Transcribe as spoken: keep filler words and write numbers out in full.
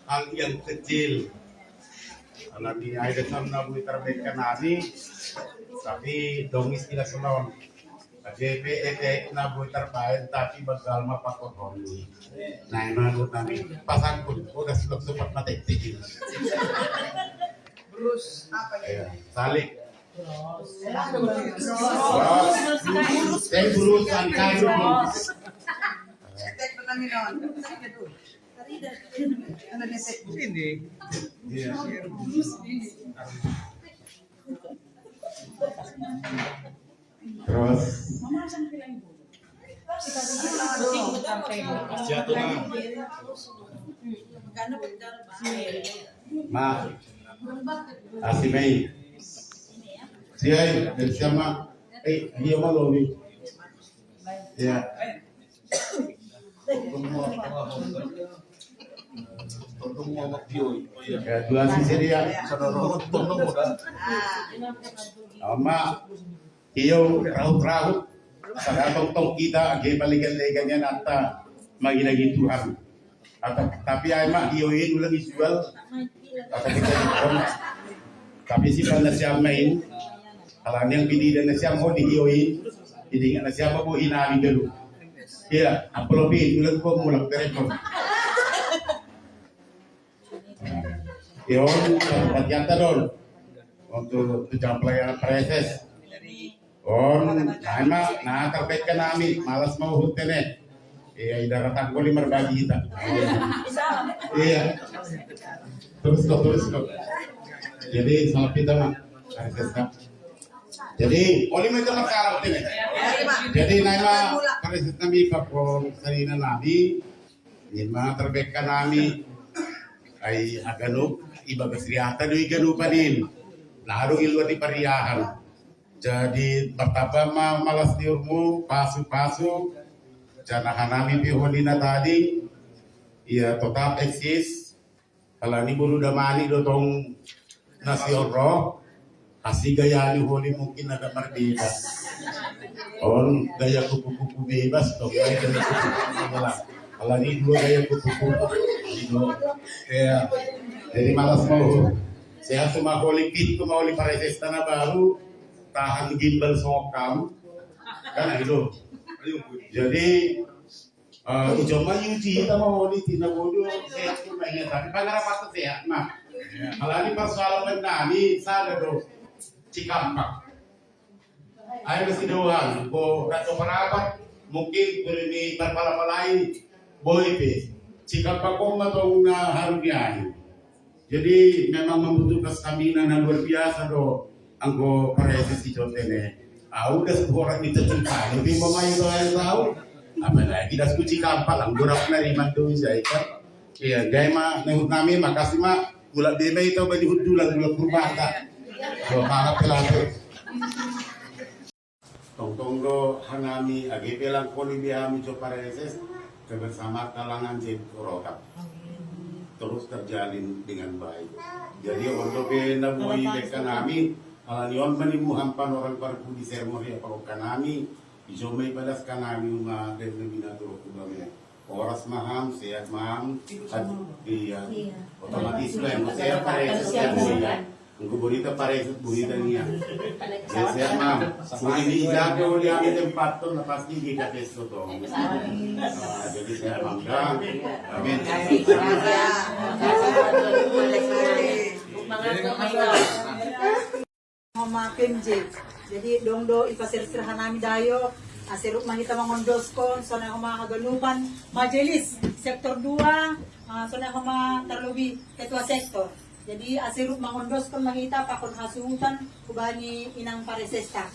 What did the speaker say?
Hal yang kecil. Karena di aida sam na bui tarbekka nani, tapi dongis tidak selon. Tapi pe ete na bui tarbaen, tapi bagal ma pakon honi. Nah, menurut nani, pasangkun, udah sebab sempat mati tinggi. Terus apa ya? Ya, salik. Terus. Terus. Saya guru sangkai. Terus. Etek dengan minum. Ini. Iya. Terus. Jatuh, Bang. Ma. Asi mai. Siai, dari siapa? Eh, dia malu nih. Ya. Ya, dua sisi dia. Ama, iyo, raut-raut. Sada tongtong kita, age paligan-ligan yan ata. Magi lagi Tuhan. Ata, tapi ai ma, iyo, ini lagi jual. Ata kita, tapi si panasiam main. Kalau yang pidi dan nasiam, oh, di iyo ini. Jadi, nggak nasiam, oh, inali dulu. Iya, apa lebih? Bulan gua mulai telepon. Yon, latihan ta don. Untuk tu jam pelayanan preses. On, nah, na, na, tarbekka nami, malas mau hutene. Iya, idara tangguli merbagi kita. Iya. Terus kok, terus kok. Jadi, salah kita, Mak. Preses, Kak. Jadi, oli mau itu masalah ini. Jadi, naima preses nami pakon sarina nami, ima tarbekka nami, ai aganup, ibagas riata dui ganupanin. Nah, aduh, iluar di pariahan. Jadi, pertama ma-, malas di urmu, pasu-pasu, janahan nami pi honina tadi, iya, tetap eksis. Kalau ini bulu damani do tong nasi oro, asi gaya ni holi mungkin agak berbeda. On gaya kupu-kupu bebas, tong gaya kupu-kupu bebas. Kalau ini dua gaya kupu-kupu, gitu. Ya, jadi malas mau. Saya cuma holi pit, cuma holi pareses tanah baru, tahan gimbal sokam, kan gitu. Jadi Eh, ijo ma yuji ita ma holi tina bodo, sehat pun banyak, tapi pangarapat tu sehat, nah. Kalau ini persoalan bendani, sada do, Cikampak. Ayo mesti doang, ko rato parapat, mungkin kurini berpala-palai, boy pe. Cikampak koma tong na haru biayu. Jadi memang membutuhkan stamina yang luar biasa do. Anggo pareses i Jote ne. Au das orang itu cerita. Jadi mau main doang tahu. Apalagi das kuci kapal, anggo rap nari mantu saya kan. Iya, gaya ma, nehut nami, makasih ma. Gula bebe itu bani hudulan, gula kurma ta. Gula parah pelaku. Tongtong do hanami, age pelang koli be hami jo pareses, kebersamaan kalangan jadi rotap. Terus terjalin dengan baik. Jadi, ondo pe na boi bek kanami, ala ni on mani muham pan orang parpudi sermo ya parok kanami, ijo mai padas kanami uma dan lebih natural kubame. Horas ma ham, sehat ma ham. Iya. Otomatis lah, yang sehat pareses, sehat, sehat. Engko bonita pareset bonita nia. Sehat, Mam. Sudah diijabe oleh ami tempat tu, nah, pasti kita tes tu. Nah, jadi sehat, Mam. Amin. Homa P M J. Jadi dong do ipasir-sir hanami dayo, asiruk mahita mangondoskon, sona homa haganupan majelis sektor dua, ah, sona homa terlebih ketua sektor. Jadi, asiruk mangondoskon mahita pakon hasuhutan hubani inang paresesta.